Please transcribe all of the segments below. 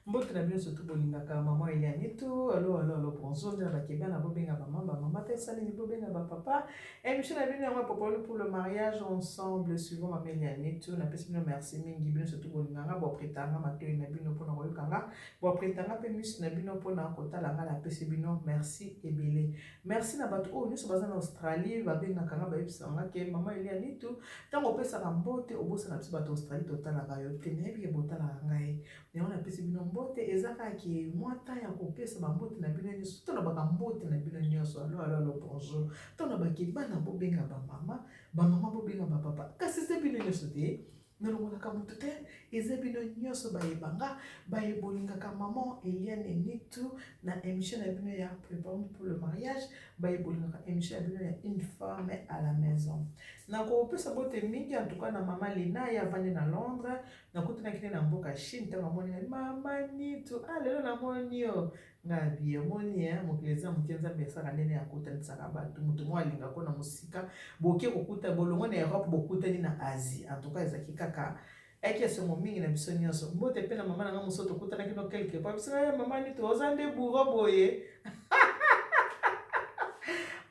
Mbote na bino surtout bolingaka maman Eliane tout. Allo allo allo bonjour nde na bakeba na bobenga ba mama ba mama te esali ni bobenga ba papa. Émission na bino yango popolu pour le mariage ensemble suivant maman Eliane tout. Na pesi bino merci mingi bino surtout bolinganga bo pretanga matoyi na bino pona koyoka nga. Bo pretanga pe misu na bino pona kotala nga na pesi bino merci ebele. Merci na bato oyo nyonso baza na Australie babengaka nga bayebisaka nga ke maman Eliane tout ntango opesaka mbote obosana biso bato Australie totalaka yo te nayebi ke botalaka ngai. Yango napesi bino mbote, eza kaka ke mwa temps ya kopesa ba mbote na bino nyonso. Tolobaka mbote na bino nyonso, allo allo allo bonjour. Tolobaka ke bana bobenga ba mama, ba mama bobenga ba papa. Kasi eza bino nyonso te, nalongolaka moto te, eza bino nyonso bayeba nga, baye bolingaka maman Eliane Nitu na émission na bino ya Préparons pour le mariage, baye bolingaka émission na bino ya une femme à la maison. Nakopesa mbote mingi en tout cas na mama Lina, ye avandi na Londres. Nakutanaki ne na mboka Chine ntango amoni ngai mama Nitu, ah lelo namoni yo. Ngai abi omoni eh, mokili eza moke, Nzambe asalaka ndenge akutanisaka bato. Moto moko alingaka ko na mosika, boke kokuta bolongwe na Europe bokutani na Asie. En tout cas ezalaki kaka ayaki esengo mingi na biso nyonso. Mbote mpe na mama na ngai mosusu tokutanaki no quelque part, biso na mama Nitu oza nde bourreau boye.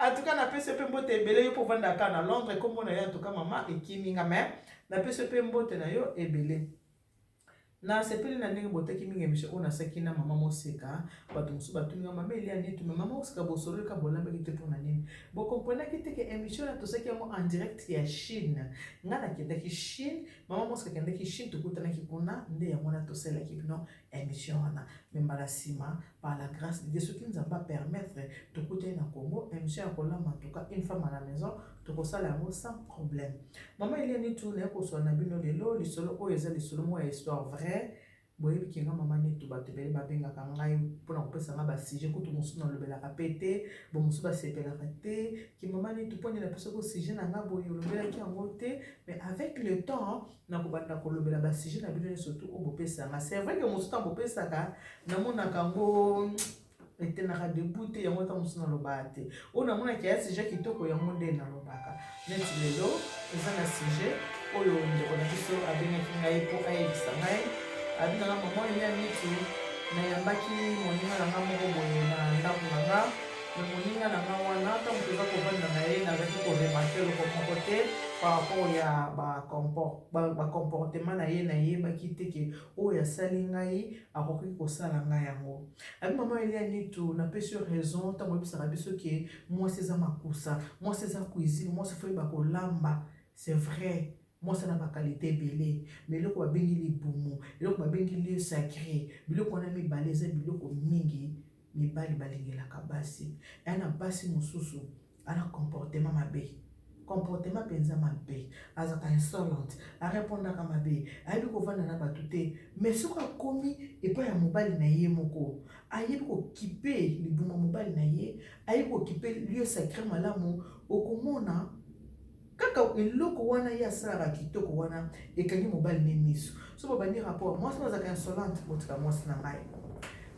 En tout cas napesi yo mpe mbote ebele, yo mpo ovandaka na Londres, kombo na yo en tout cas mama ekimi nga mais napesi yo mpe mbote na yo ebele. Nasepeli na ndenge botaki mingi emission oyo nasaki na mama Moseka. Bato mosusu batuni nga mama Elia Nitu, mais mama Moseka bosololi ka bolambaki te mpona nini? Bokomprenaki te ke emission na tosaki yango en direct ya Chine. Nga nakendaki Chine, mama Moseka akendaki Chine, tokutanaki kuna nde yango wana tosalelaki bino emission wana. Mais mbala nsima par la grâce de Dieu soki Nzambe a permettre tokutani na Congo, emission ya kolamba en tout cas une femme à la maison tokosala yango sans problème. Mama Elia Nitu naye koswana na bino lelo lisolo oyo eza lisolo moko ya histoire vraie. Boyebi ke nga mama Nitu bato ebele babengaka ngai mpona kopesa ngai ba sujet, kutu mosusu nalobelaka pe te, bo mosusu basepelaka te ke mama Nitu mpo nini napesaki yo sujet na ngai boye olobelaki yango te. Mais avec le temps nakobanda kolobela ba sujet na bino nyonso tu oyo bopesa nga. C'est vrai que mosusu ntango bopesaka namonaka yango etenaka debout te, yango ntango mosusu nalobaka te. Oyo namonaki ya sujet kitoko yango nde nalobaka. Neti lelo eza na sujet oyo ndeko na biso abengaki ngai mpo ayebisa ngai, abinanga mama Elia Nitu, nayambaki moninga na nga moko boye na ndako na nga. Mais moninga na nga wana ntango toza kovanda na ye nazalaki koremarke eloko moko te par rapport ya bacomportement na ye, nayebaki te ke oyo asali ngai akoki kosala ngai yango. Abi mama Elia Nitu, napesi yo raison ntango oyebisaka biso ke mwasi eza makusa, mwasi eza cuisine, mwasi fo yeba kolamba. C'est vrai, mwasi ana bakalite ebele, mais eloko babengi libumu, eloko babengi lieu sacré, biloko wana mibale eza biloko mingi mibali balingelaka basi. Eya na basi mosusu ana comportement mabe, comportement mpenza mabe, azalaka insolente, arepondaka mabe, ayebi kovanda na bato te. Mais soki akomi epai ya mobali na ye moko, ayebi kokipe libuma mobali na ye, ayebi kokipe lieu sacré malamu, okomona kaka eloko wana ye asalaka kitoko wana ekangi mobali ne miso. So babandi rapport, mwasi no azalaka insolente, botika mwasi na ngai,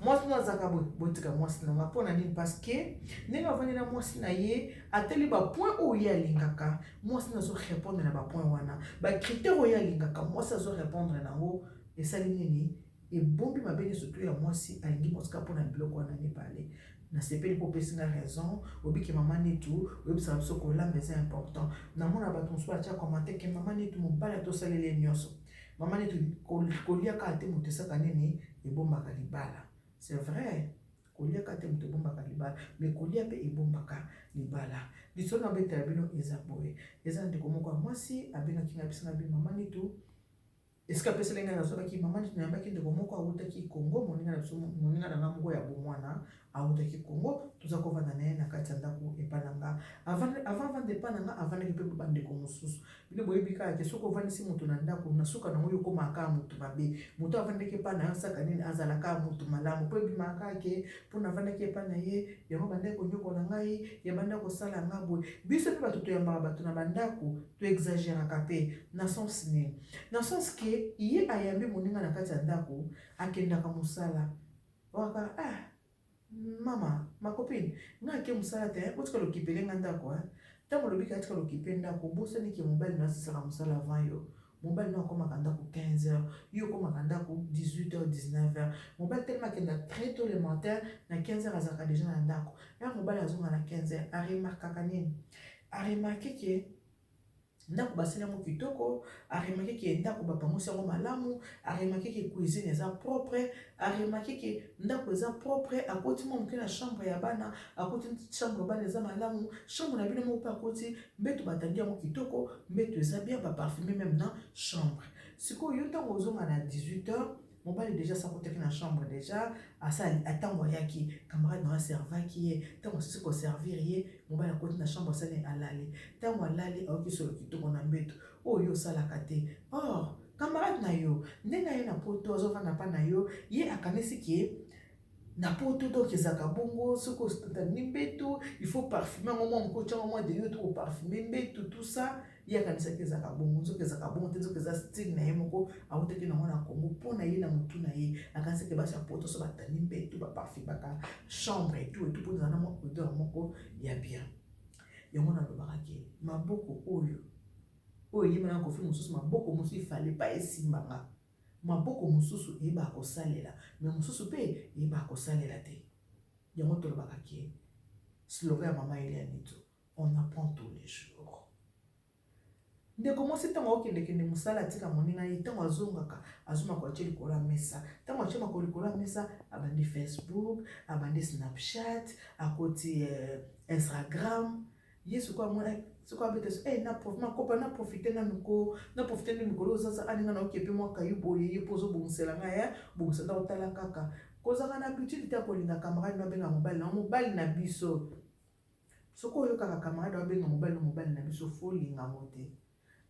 mwasi no azalaka boye, botika mwasi na ngai. Mpo na nini? Parce que ndenge avandi na mwasi na ye, atali bapoint oyo ye alingaka, mwasi na azo répondre na bapoint wana, bacritère oyo ye alingaka, mwasi azo répondre nango. Esali nini? Ebombi mabe nyonso tu ya mwasi. Alingi mwasi kaka mpona biloko wana mibale. Nasepeli mpo opesi nga raison, obiki mama Nitu, oyebisaka biso kolamba eza important. Namona bato mosusu batia commentaire ke mama Nitu mobali atosaleli ye nyonso. Mama Nitu kolia kaka te moto esaka nini ebombaka libala. C'est vrai, kolia kaka te moto ebombaka libala, mais kolia mpe ebombaka libala. Lisolo nabetela bino eza boye, eza ndeko moko ya mwasi abengaki nga, biso na bi mama Nitu esika apeseli ngai, nazwakaki mama Nitu, nayambaki ndeko moko awutaki Congo, moninga na biso, moninga na ngai moko ya bomwana awutaki Congo, toza kovanda na ye na kati ya ndako epa na nga. Avant avanda epa na nga, avandaki mpe bandeko mosusu. Bino boyebi kaka ke soki ovandisi moto na ndako, na suka nango yo okomaka kaka moto mabe. Moto avandaki epa na yo asaka nini? Azala kaka moto malamu mpo ebimaka kaka ke mpo navandaki epa na ye, yango bandaki konyokola ngai, ya bandaki kosala nga boye. Biso mpe bato toyambaka bato na bandako, toexageraka mpe. Na sens nini? Na sens ke ye ayambi moninga na kati ya ndako, akendaka mosala waka, ah mama ma copine, nga ake mosala te, otikala okipele nga ndako. Ntango olobi ke atikala okipe ndako, obosani ke mobali na asisaka mosala avant yo. Mobali no akomaka ndako 15 heures, yo okomaka ndako 18 heures, 19 heures. Mobali telema akenda très tôt le matin, na 15 heures azalaka déjà na ndako. Ya mobali azonga na 15 heures, aremarkaka nini? Aremarke ke ndako basali yango kitoko, aremarke ke ndako bapangusi yango malamu, aremarke ke cuisine eza propre, aremarke ke ndako eza propre. Akoti mwa moke na chambre ya bana, akoti chambre ya bana eza malamu, chambre na bino moko mpe akoti, mbeto batandi yango kitoko, mbeto eza bien, baparfume même na chambre. Sikoyo yo ntango ozonga na 18 heures, mobali déjà asakotaki na chambre déjà, asali ntango ayaki, camarade na aservaki ye. Ntango asisi koservir ye, mobali akoti na chambre, asali alali. Ntango alali, ayoki solo kitoko na mbeto oyo yo osalaka te. Or camarade na yo, ndenge aye na Poto, azovanda mpa na yo, ye akanisi ke na Poto donc ezalaka bongo. Soki otandi mbeto, il faut parfume yango mwa moke, otiango mwa déo to oparfume mbeto, tout ça. Ye akanisaki ezalaka bongo, nzoki ezalaka bongo te. Nzoki eza style na ye moko awutaki nango na Congo. Mpo na ye, na motu na ye, akanisaki basi ya Poto so batandi mbeto, baparfumaka chambre et tout et tout, mpo ezala na mwa odeur moko ya bien. Yango nalobaka ke maboko oyo eyebana kofi mosusu, maboko mosusu ifale pa esimbanga, maboko mosusu eyebaka kosalela, mais mosusu mpe eyebaka kosalela te. Yango tolobaka ke slogan ya mama Elianito: "On apprend tous les jours." Ndeko mwasi, ntango akokendekende mosala, atika moninga ye. Ntango azongaka, azomaka, atie likolo ya mesa. Ntango atie makolo likolo ya mesa, abandi Facebook, abandi Snapchat, akoti Instagram. Ye sikoyo amona, sikoyo abeta so makopa, na profite nanu ko na profite nde mikolo ozaza aninga na oke mpe mwa kayu boye. Ye mpo ozobongisela ngai ya bongisa ndako. Tala kaka, kozalaka na habitude te ya kolinga camarade no abenga mobali na mobali na biso. Soki oyokaka camarade abenga mobali na mobali na biso, faut olinga yango te.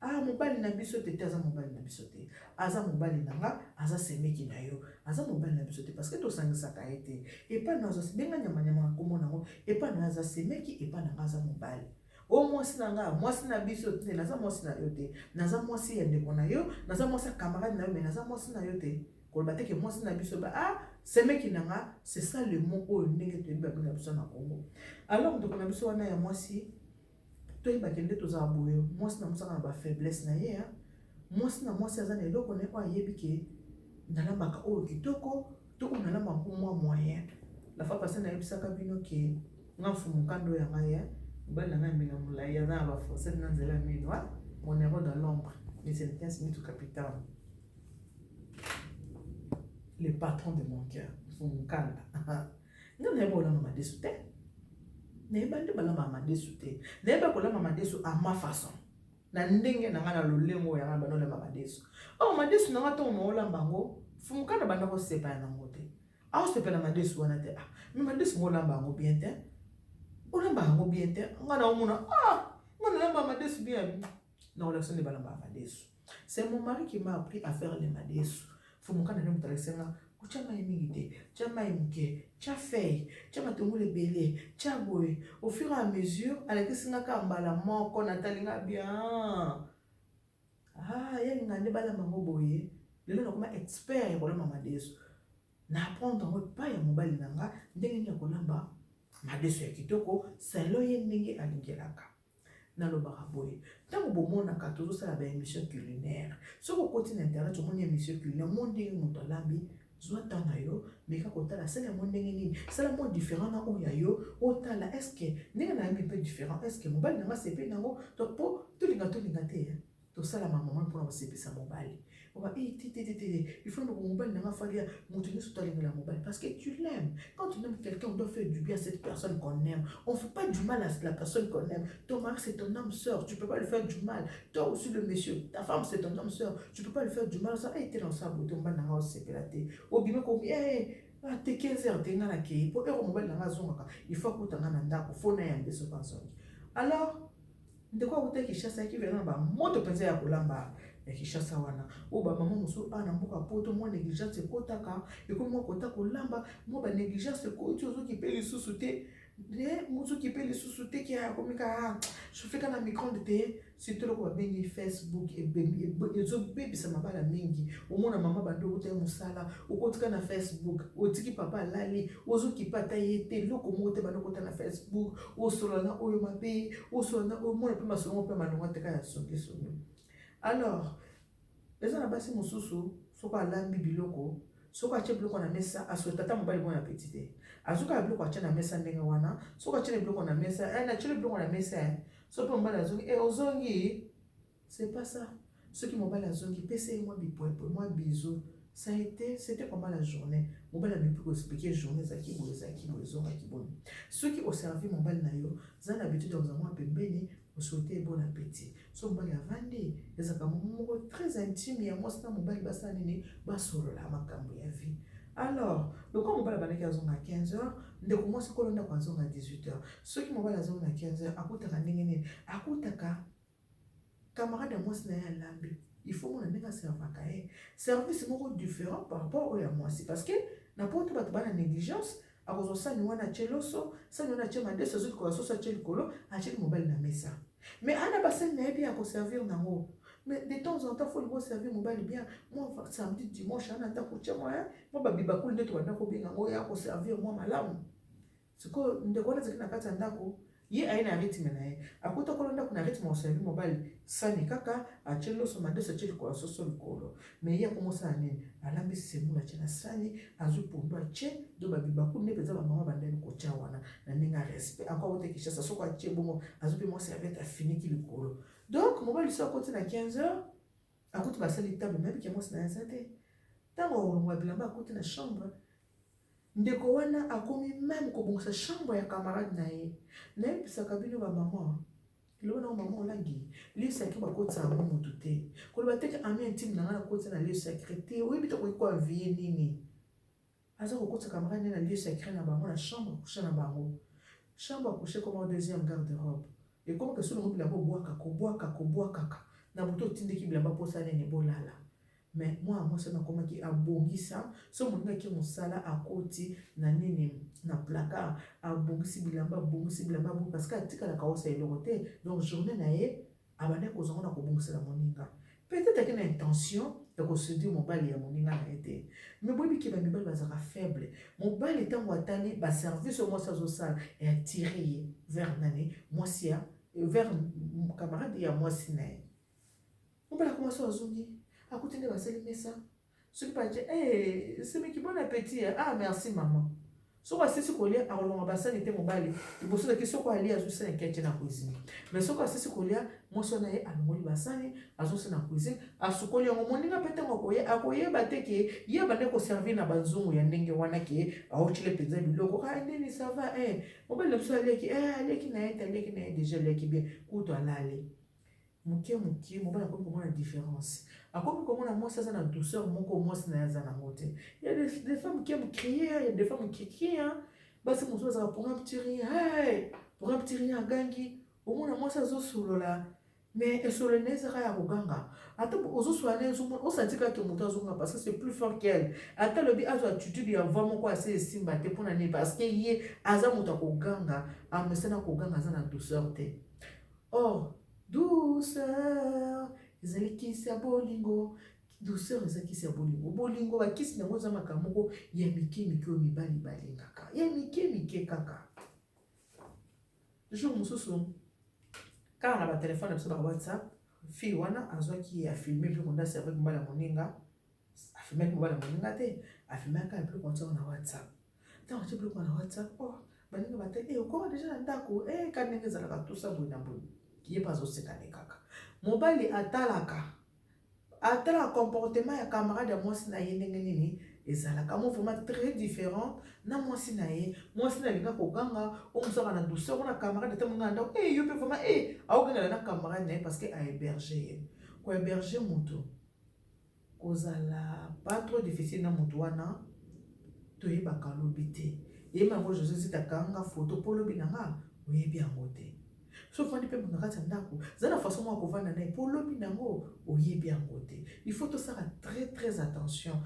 Ah, mobali na biso te te, aza mobali na biso te. Aza mobali na nga, aza semeki na yo, aza mobali na biso te, parce que tosangisaka ye te. Epai na aza benga nyamanyama na kombo nango, epai na aza semeki, epai na nga aza mobali. O mwasi na nga, mwasi na biso te. Naza mwasi na yo te, naza mwasi ya ndeko na yo, naza mwasi ya camarade na yo, mais naza mwasi na yo te. Koloba te ke mwasi na biso ba ah semeki na nga, c'est ça le mot oyo ndenge toyebi babenga biso na Congo. Alors ndeko na biso wana ya mwasi, toyebaki nde tozala boye. Mwasi na mwasi aza na bafaiblesse na ye. Mwasi na mwasi aza na eloko na ye oyo ayebi ke nalambaka oyo kitoko to oyo nalambaka mwa moyen. La fois passée nayebisaka bino ke nga mfumu kando ya ngai, mobali na ngai mbinga molai, aza na bafourchette na nzela ya mino, mon héros dans l'ombre, Monsieur Smith capitaine, le patron de mon cœur, mfumu kanda. Nga nayeba kolamba madesu te, nayeba nde balambaka madesu te. Nayeba kolamba madesu à ma façon, na ndenge na ngai, na lolengo oyo yanga banda olamba madesu. Oyo madesu na nga, ntongo naolamba yango, fumukanda banda kosepela nango te, aosepela madesu wana te. Ah, mais madesu ngo olamba yango bien te, olamba yango bien te. Nga naomona, ah, nga nalamba madesu bien, naolakisa nde balambaka madesu. C'est mon mari qui m'a appris à faire les madesu. Fumukanda nde moto alakisi nga: kotya mai mingi te, tya mai moke, tya feuille, tya matungulu ebele, tya boye. Au fur et à mesure alakisi nga kaka mbala moko, natali nga bien, ah, yalinga nde balamba yango boye. Lelo nakoma expert ya kolamba madesu. Na apprendre yango epai ya mobali na nga, ndenge nini ya kolamba madesu ya kitoko selon ye ndenge alingelaka. Nalobaka boye: ntango bomonaka tozosala baémission culinaire, soki okoti na internet, omoni émission culinaire mo ndenge moto alambi, zwa temps na yo, meka kotala sala yango ndenge nini, sala mwa différent na oyo ya yo, otala est-ce ndenge nayambi mpe différent, est-ce mobali na nga sepeli nango. Mpo tolinga tolinga te, tosalama mama mpona kosepesa mobali. Oba eh, te te te te, il faut ndoko mobali nanga falia. Moto nyonso toalingela mobali parce que tu l'aimes. Quand tu aimes quelqu'un, on doit faire du bien à cette personne qu'on aime. On fait pas du mal à la personne qu'on aime. Ton mari, c'est ton âme sœur, tu peux pas lui faire du mal. Toi aussi le monsieur, ta femme, c'est ton âme sœur, tu peux pas lui faire du mal. Ça eh te, dans sa beauté, mobali nanga osepela te, obima komi eh te 15 heures te, nga nakei po heure mobali nanga azongaka, il faut akutanga na ndako, faut nayambe soki azongi. Alors ndeko akuta Kinshasa, ayaki vena na bamoto mpenza ya kolamba ya Kinshasa wana oyo bamama mosusu awa na mboka Poto. Mwa négligence ekotaka, ekomi mwa kota kolamba, mwa banégligence ekoti, ozoki mpe lisusu te, mozoki mpe lisusu te ke akomi ka chauffe ka na micro-ondes te. Surtout eloko babengi Facebook ezobebisa mabala mingi. Omona mama bandi okota ye mosala, okotika na Facebook, otiki papa alali, ozokipa ata ye te, eloko moko te. Bandi okota na Facebook, osola na oyo mabe, osola na oyo, mona mpe masolo mpe malongo teka ya songisongi. Alors Eza na basi mosusu soki alambi biloko, soki atie biloko na mesa, asouhaite ata mobali bon appétit te. Azwi kaka biloko atie na mesa ndenge wana, soki atie biloko na mesa, eh, natieli biloko na mesa, eh. Soki mpe mobali azongi, eh, ozongi? C'est pas ça. Soki mobali azongi, pesa ye mwa bipwepwe, mwa bisou. Ça a été, c'était comment la journée? Mobali ameki ko expliquer journée ezalaki boye, ezalaki boye, ezongaki boye. Soki oservi mobali na yo, zala na habitude ya kozala mwa pembeni, osouhaite ye bon appétit. Soki mobali avandi, ezalaka moment moko très intime ya mwasi na mobali basala nini? Basolola makambo ya vie. Alors, lokola mobali abandaki azonga 15 heures, ndeko mwasi kolo ndako azonga 18 heures. Soki mobali azongi na 15 heures, akutaka ndenge nini? Akutaka camarade ya mwasi na ye alambi. Il faut mona ndenge aservaka ye service moko différent par rapport oyo ya mwasi, parce que na poto bato bana négligence. Akozwa sani wana, atie loso, sani wana atie madeso, azwi likolo ya soso, atie likolo, atieli mobali na mesa. Mais ana basani na ye bien ya koservir nango. Mais de temps en temps, faut lingo servir mobali bien. Mwa samedi, dimanche, ana ndako, tia mwa mwa babibakuli nde tobanda kobenga yango, ya koservir mwa malamu. Sikoyo ndeko wana azalaki na kati ya ndako, ye aye na rythme na ye, akuta kolo ndako na rythme ya koservir mobali sani kaka, atie loso, madeso, atie likolo ya soso likolo. Mais ye akomosala nini? Alambi semoule, atie na sani, azwi pondu, atie do babibakuli nde mpenza bamama bandaki kotia wana na ndenge ya respect. Encore ote Kinshasa, soki atie bongo, azwi mpe mwa serviette, afiniki likolo. Donc mobali so akoti na 15 heures, akuti basali table, mayebiki ya mwasi na ye aza te. Ntango akolongola bilamba, akuti na chambre ndeko wana akomi même kobongisa chambre ya camarade na ye. Nayebisaka bino bamama, eloba nango mama olangi, lieu sacré bakotisa yango motu te. Koloba te ke ami intime na ngai nakotisa na lieu sacré te. Oyebi te okoki koenvier nini. Aza kokotisa camarade nde na lieu sacré na bango, na chambre couché na bango. Chambre couché comme deuxième garde robe ekomaka so longo bilamba, obwaka, kobwaka, kobwakaka na butu, otindiki bilamba mposa nini bolala. Mais mwana mwasi wana akomaki abongisa. So moninga ake mosala, akoti na nini, na placard, abongisi bilamba, abongisi bilamba, parce que atikalaka osa eloko te. Donc journée na ye abandaki kozwango na kobongisela moninga. Peut-être ake na intention ya koséduire mobali ya moninga na ye te, mais boyebi ke bamibali bazalaka faible. Mobali ntango atali baservice oyo mwasi azosala, eatire ye vers nani? Mwasi ya, vers camarade ya mwasi na ye. Mobali akoma, so azongi, akuti nde basali mesa. Soki batie hey, semeki, bon appétit. Ah, merci mama. Soki asisi kolia, akolonga basani te. Mobali liboso ezalaki soki alia, azosala nke na cuisine. Mais soki asisi kolia, mwasi wana ye alongoli basani, azosala na cuisine, asukoli yango. Moninga mpe ntango akoyeba te ke ye abande koservir na banzungu ya ndenge wana, ke aotile mpenza biloko. Ah, ndeni ça va, eh, mobali na biso aliaki, eh, aliaki na ye te, aliaki na ye déjà, aliaki bien kutu, alali moke moke. Mobali akomi komona différence, akomi komona mwasi aza na douceur moko mwasi na ye aza nango te. Y a des femmes qui aiment crier, y a des femmes qui crient, hein. Basi mosusu azalaka pour un petit rien, hey! Pour un petit rien agangi. Omona mwasi azosolola, mais esolo na ezaka ya koganga. Ata ozosola na osanti kaka moto azonga, parce que c'est plus fort qu'elle. Ata alobi azwa attitude ya voix moko ase esimba te. Mpona nini? Parce que ye aza moto akoganga, amesana koganga, aza na douceur te. Or douceur ezali kisi ya bolingo. Douceur eza kisi ya bolingo. Bolingo, bakisi nango eza makambo moko ya mike mike oyo mibali balingaka, ya mike mike kaka. Jour mosusu kaka na batelefone na biso ba WhatsApp, fille wana azwaki, afilme biloko nde aservaki mobali ya moninga. Afilmaki mobali ya moninga te, afilmaki kaka biloko atiaka na WhatsApp. Ntango atie biloko na WhatsApp, oh, baninga batali e, okoma déjà na ndako e, ka ndenge ezalaka tosa boye na boye. Ye mpe azoseka ne kaka. Mobali atalaka, atalaka comportement ya camarade ya mwasi na ye ndenge nini ezalaka mo vraiment très différent na mwasi na ye. Mwasi na alinga koganga, omosaka na douceur wana. Camarade ata monga na ndako e, yo mpe vraiment e, aokengela na camarade na ye parce que ahéberge ye. Kohéberge moto, kozala pas trop difficile na moto wana. Toyebaka lobi te. Yeba yango, José Zita kanga foto mpo lobi na nga oyebi yango te. So ofandi mpe moto na kati ya ndako, za na façon moko kovanda na ye mpo lobi nango oyebi yango te. Il faut tosala très très attention.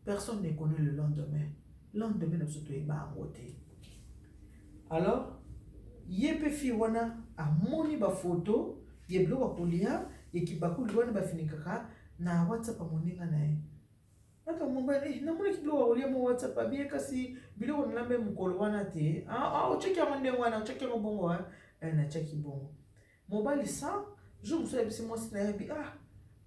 Personne ne connaît le lendemain. Lendemain na biso toyeba yango te. Alors ye mpe fille wana amoni bafoto ye biloko ya kolia ekibakuli wana bafinikaka na WhatsApp ya moninga na ye. Ata mobali, namonaki biloko ya kolia mo WhatsApp abie, kasi biloko nalambe mokolo wana te. Otiaki yango ndenge wana, otiaki yango bongo? Natiaki bongo. Mobali sa jour mosusu ayebisi mwasi na ye abi ah.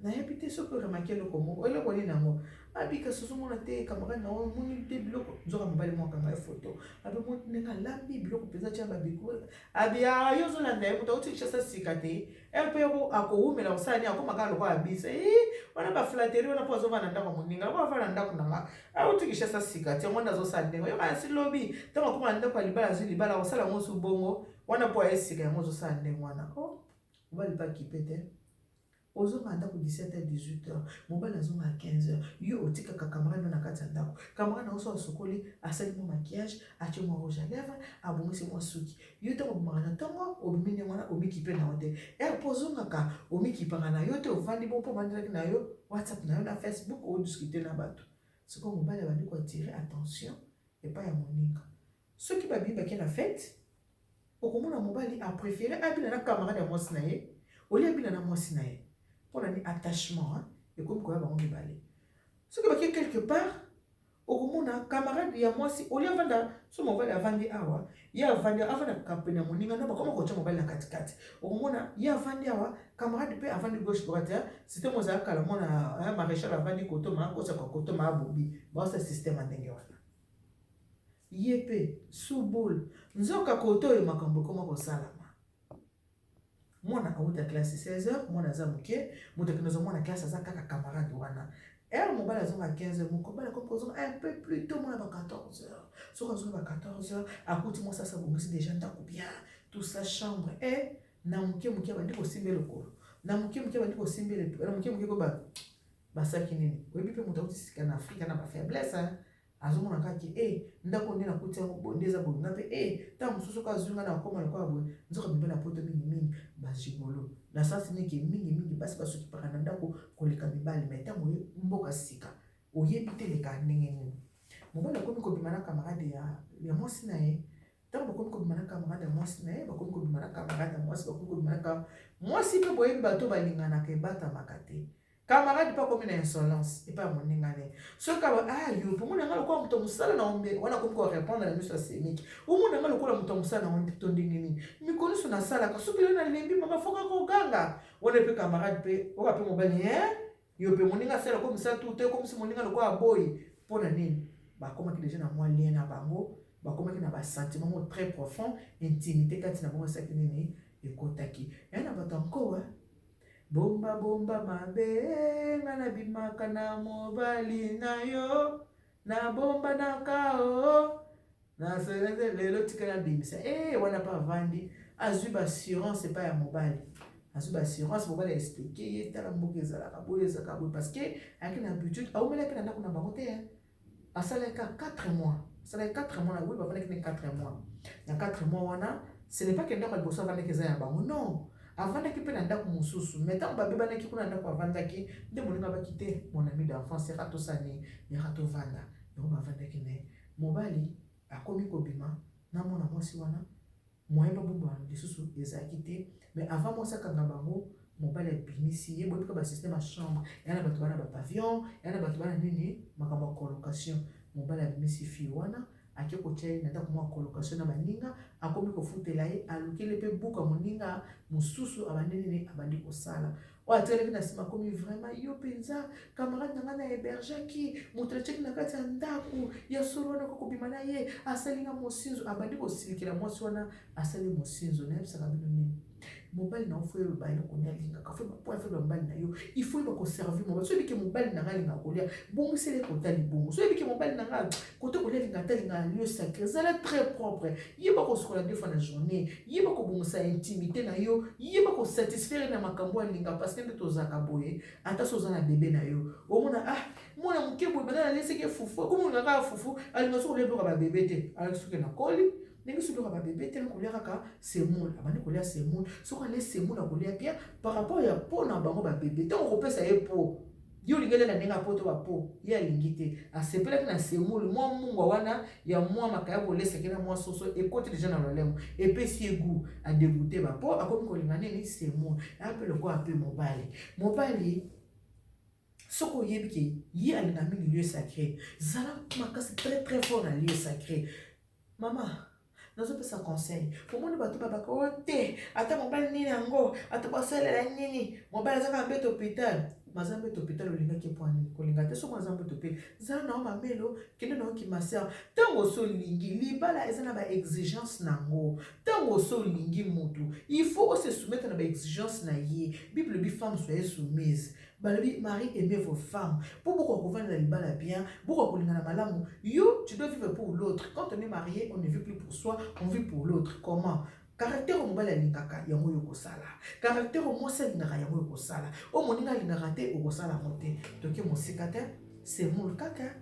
Nayebi te soki oremake eloko moko, eloko nini yango? Abi kasi ozomona te camarade na yo omoni te biloko nzoka mobali moko akanga ye foto. Abi omoni ndenge alambi biloko mpenza atia babiko. Abi ah yo ozolanda ye moto auti Kinshasa sika te. Heure mpe akowumela kosala nini akoma kaka lokola bisa. Ii wana ba flatterie wana mpo azovanda na ndako ya moninga lokola avanda na ndako na nga. Auti Kinshasa sika te yango nde azosala ndenge. Yo kasi lobi ntango akoma na ndako ya libala azwi libala akosala yango su bongo wana mpo aye sika yango ozosala ndenge wana. Oh mobali mpe akipe te. Ozonga ndako 17 heures 18 heures, mobali azonga 15 heures, yo otikaka camarade na yo na kati ya ndako. Camarade na yo soki asokoli, asali mwa maquillage, atie mwa rouge à lèvres, abongisi mwa suki. Yo tango obimaka na tongo, obimi ndenge wana, omikipe na yo te. Heure pe ozongaka, omikipaka na yo te, ovandi bongo po ovandelaki na yo WhatsApp na yo na Facebook, o discuter na batu. Sikoyo mobali abandi ko attirer attention epai ya moninga. Soki babimi bake na fete, okomona mobali a prefere abina na camarade ya mwasi na ye au lieu abina na mwasi na ye. Pona nini? Attachement hein, ekomi koya bango mibale. Soki bake quelque part, okomona camarade ya mwasi au lieu avanda, so mobali avandi awa, ye avandi avanda pene ya moninga, no bakoma kotia mobali na katikati. Okomona ye avandi awa, camarade pe avandi gauche droite hein, système ozala kala mwana hein, maréchal avandi koto ma kosa koto ma bobi, baosa système ya ndenge wana. Ye pe sous boule. Nzoka kote oyo makambo ekoma kosalama. Mwana awuta classe 16 heures, mwana aza moke, moto akende kozwa mwana classe aza kaka camarade wana. Heure mobali azonga 15 heures, mobali akomi kozonga un peu plus tôt mwana ba 14 heures. Soki azongi ba 14 heures, akuti mwasi asi abongisi dejà ndako bien, tout ça chambre eh na moke moke abandi kosimba ye lokolo. Na moke moke abandi kosimba ye na moke moke ko ba basaki nini? Oyebi pe moto awuti sika na Afrika na ba faiblesse hein. Azomona kaka ke eh ndako nde nakuti yango boye nde eza boye nga pe eh tango mosusu soki azui nga nakokoma lokola boye nzoka mibali ya poto mingi mingi ba gigolo na sens nini ke mingi mingi basi basokipaka na ndako koleka mibali mais tango oye mboka sika oyebi te elekaka ndenge nini mobali akomi kobima na camarade ya, ya mwasi na ye ntango bakomi kobima na camarade ya mwasi na ye bakomi kobima na camarade ya mwasi bakomi kobima na mwasi mpe boyebi bato balinganaka ebatamaka te Camarade pe akomi na insolence epai ya moninga ne. Soki aba ah yo pe omona nga lokola moto ya mosala na ombe wana akomi ko repondre na miso ya semiki. Omona nga lokola moto ya mosala na to ndenge nini? Mikolo nyonso nasalaka soki lelo nalembi mama fo kaka oganga. Wana pe camarade pe oka pe mobali hein yo pe moninga asala ko misala tout te okomisi moninga lokola aboyi mpo na nini? Bakomaki deja na mwa lien na bango, bakomaki na ba sentiment moko très profond, intimite kati na bango esalaki nini? Ekotaki. Ya na bato ya nkowa Bomba bomba mabe nga na bimaka na mobali na yo na bombanaka o na lelo tika na bimisa eh wana pa avandi azwi ba assurance epai ya mobali azwi ba assurance mobali a explique ye tala mboka ezalaka boye ezalaka boye parce que ayaki na habitude awumelaki na ndako na bango te Asalaki kaka 4 mois. Asalaki 4 mois na oui bavandaki ne 4 mois. Na 4 mois wana, ce n'est pas que ndako ya liboso avandaki eza ya bango. Non. Avandaki mpe na ndako mosusu. Mais ntango babebanaki kuna ndako avandaki, nde moninga abaki te, mon ami d'enfance, yaka tosala nini? Yaka tovanda. Yango bavandaki na ye. Mobali akomi kobima na mwana mwasi wana. Moyen ba bombana lisusu ezalaki te mais avant mwasi akanga bango mobali abimisi ye boyebi kaka ba système ya chambre ya na bato bana ba pavillon ya na bato bana nini makambo ya colocation mobali abimisi fille wana ake kotia ye na ndako mwa colocation na baninga akomi kofutela ye alukeli mpe buka moninga mosusu abandi nini abandi kosala Oyo atikalaki na nsima akomi vraiment yo mpenza camarade na ngai na hebergeaki moto natiaki na kati ya ndako ya solo wana kobima na ye asali nga mosinzo abandi kosilikela mwasi wana asali mosinzo nayebisaka bino nini mobali na yo fo oyeba eloko nini alingaka fo oyeba point faible ya mobali na yo il faut oyeba koservir mobali so oyebi ke mobali na ngai alingaka kolia bongisela ye kota libongo so oyebi ke mobali na ngai kote kolia alingaka te alingaka lieu sacré zala très propre Yeba kosukola deux fois na journee, yeba kobongisa intimite na yo, yeba ko satisfaire na makambo alinga parce que nde tozalaka boye, ata so oza na bebe na yo, omona ah mwana moke boye banda nalesaki ye fufu, akomi kolinga kaka fufu, alinga soki kolia biloko ya ba bebe te, alaki soki nakoli ndenge soki biloko ya ba bebe te, nakolia kaka semoule, abandi kolia semoule, soki alie semoule akolia bien par rapport ya po na bango ba bebe, ntango okopesa ye po Yo olingi alia na ndenge ya poto ba po ye alingi te asepelaki na semoule mwa mungwa wana ya mwa makayabu olesaki na mwa soso ekoti deja na lolemo epesi ye gout a degoute ba po akomi kolinga nini semoule ya pe lokola pe mobali mobali soki oyebi ke ye alinga mingi lieu sacré zala makasi très très fort na lieu sacré mama nazopesa conseil omoni bato babaka o oh, te ata mobali nini yango ata basalela nini mobali aza kaka mbeto hôpital. Maza mbeto hôpital olingaki mpo nini kolinga te soki oza mbeto mpe zala na yo mamelo kende na yo kimaser ntango osi olingi libala eza na baexigence na yango ntango osi olingi motu il faut ose soumettre na baexigence na ye. Bible elobi: "Femme, soyez soumise." Balobi: "Mari, aimez vos femmes." Mpo bokoka kovanda na libala bien, bokoka kolingana malamu, yo tu dois vivre pour l'autre. Quand on est marié, on ne vit plus pour soi, on vit pour l'autre. Comment? Caractère oyo mobali alingaka, yango oyo okosala. Caractère oyo mwasi alingaka, yango oyo okosala. Oyo moninga alingaka te, okosala yango te. Toke mosika te, semoule kaka.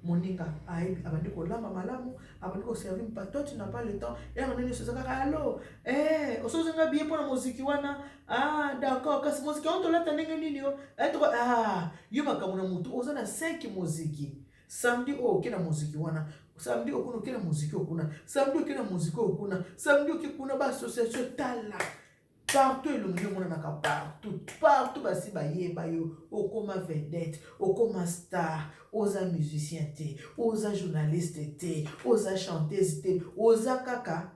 Moninga ayebi, abandi kolamba malamu, abandi koservir mpa. Toi, tu n'as pas le temps. Yango nde nyonso eza kaka alo eh, osozenga billet mpona moziki wana. Ah, d'accord, kasi moziki yango tolata ndenge nini? Yo ah, yo makambo na motu oza na 5 moziki. Samedi oyo oke na moziki wana, samedi okuna oke na moziki okuna, samedi oke na moziki okuna, samedi oke kuna baassociation. Tala partout, elongi nde omonanaka partout, partout. Basi bayeba yo, okoma vedette, okoma star. Oza musicien te, oza journaliste te, oza chanteuse te, oza kaka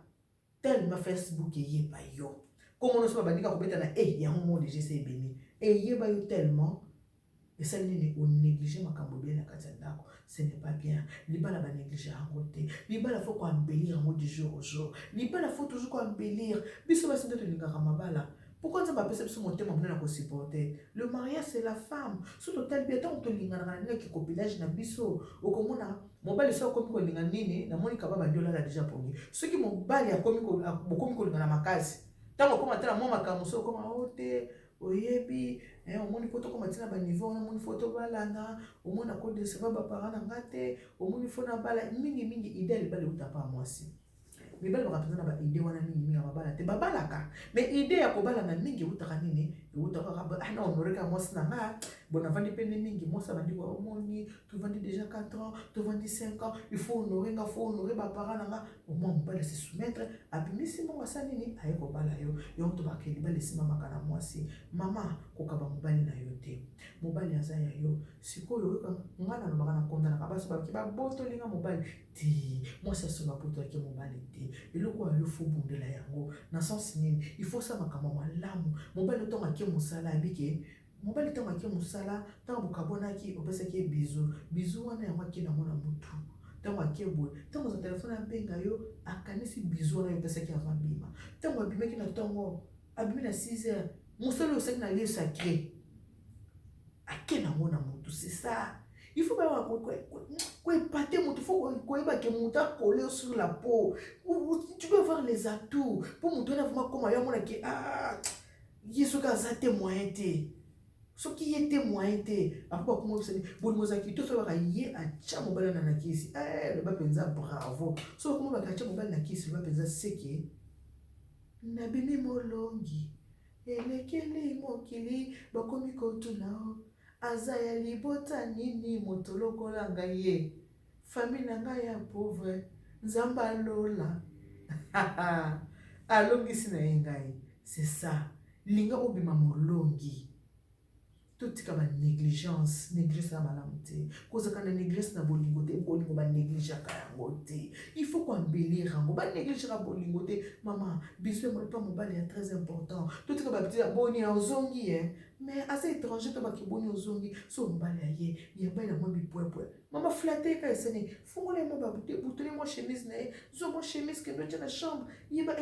tellement Facebook eyeba yo. Komona so babandika kobeta na e yango mo deja ese ebimi, eyeba yo tellement. Esali nini? Onéglige makambo ebele na kati ya ndako. Ce n'est pas bien. Libala, banéglige yango te. Libala, faut koembellir yango du jour au jour. Libala, faut toujours koembellir. Biso basi nde tolingaka mabala. Pourquoi Nzambe apesa biso motema monene ya kosupporter le mariage? C'est la femme. So totali bien, ntango tolinganaka na ndenge ya kicopinage na biso, okomona mobali so akomi kolinga nini. Namoni kaba bandi olala déjà pongi. Soki mobali bokomi kolingana makasi, ntango okoma te na mwa makambo, so okoma o te, oyebi, omoni mpo tokoma ntina baniveau wana, omoni faut tobalana, omoni akodécevoir baparent na nga te, omoni faut nabala. Mingimingi idée ya libala euta pa mwasi. Mibali baka mpenza na baidée wana mingimingi ya mabala te. Babalaka, mais idée ya kobalana mingi eutaka nini? Eutaka kaka na honore kaka mwasi na nga. Bon, navandi pene mingi, mwasi abandi, omoni tovandi déjà 4 ans, tovandi 5 ans, il faut honorer nga, faut honorer baparent na nga. Omwa mobali ase soumettre, abimisi mbongo, asala nini, aye kobala yo. Yango tobaka, libala esimamaka na mwasi. Mama, kokaba mobali na yo te. Mobali aza ya yo. Sikoyo nga nalobaka, na kondanaka basi baki babotolinga mobali te. Mwasi aso babotolaki mobali te. Eloko oyo yo faut bundela yango na sens nini? Il faut osala makambo malamu. Mobali, ntango ake mosala, abike mobali ntango ake mosala, ntango bokabwanaki, opesaki ye bisou. Bisou wana, yango ake nango na motu. Ntango ake boye, ntango oza telefone, abenga yo, akanisi bisou wana yo opesaki avant bima. Ntango abimaki na ntongo, abimi na 6 heures, mosala oyo osaki na lieu sacré, ake nango na motu. C'est ça, il faut bayeba koépater motu. Faut koyeba ke motu akole sur la peau. Tu peux avoir les atouts mpo motu wana vraiment koma yo amonake: ah, ye soki aza te, moyen te. Soki ye te, moyen te. Apo bakoma bisani bolingo ozalaki kitoko. Soki baka ye atya mobali na kisi, loba mpenza bravo. Soki bakoma baka atya mobali na kisi, loba mpenza seke nabimi molongi, elekeli mokili. Bakomi kotuna o aza ya libota nini, moto lokola ngai ye, famille na ngai ya pauvre. Nzambe alola alongisi na ye ngai. C'est ça, linga obima molongi. Totika banégligence. Négligence eza malamu te. Kozalaka na négligence na bolingo te. Bolingo, banégligeaka yango te. Il faut koembellir yango. Banégligeaka bolingo te. Mama, bisou mpa mobali ya très important. Totika bapeti boni ozongi ye, mais aza étranger to baki boni ozongi. So mobali aye, yamba ye na mwa bipwepwe. Mama, flatte ka esani, fungola ye mwa babutoli, mwa chemise na ye, zwa mwa chemise, kende otia na chambre, yeba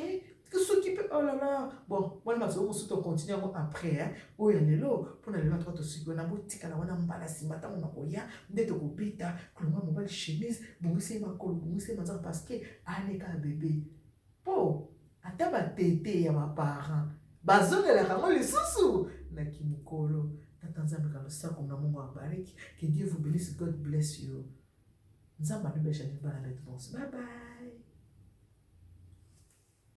soki mpe, oh là là. Bon, wana masolo mosusu, tocontinue yango après oyo ya lelo. Mpona lelo atoka tosuki wana. Botikala wana mbala nsima ntango na koya nde tokobeta kolonga mobali chemise, bongisa ye makolo, bongisa ye manzaka, parce que aleka ya bebe mpo ata batete ya baparent bazongelaka yango lisusu na kimokolo. Tata Nzambe kalosako na Mungu abariki. Que Dieu vous bénisse. God bless you. Nzambe anubesha bana betu bonso. Bye bye.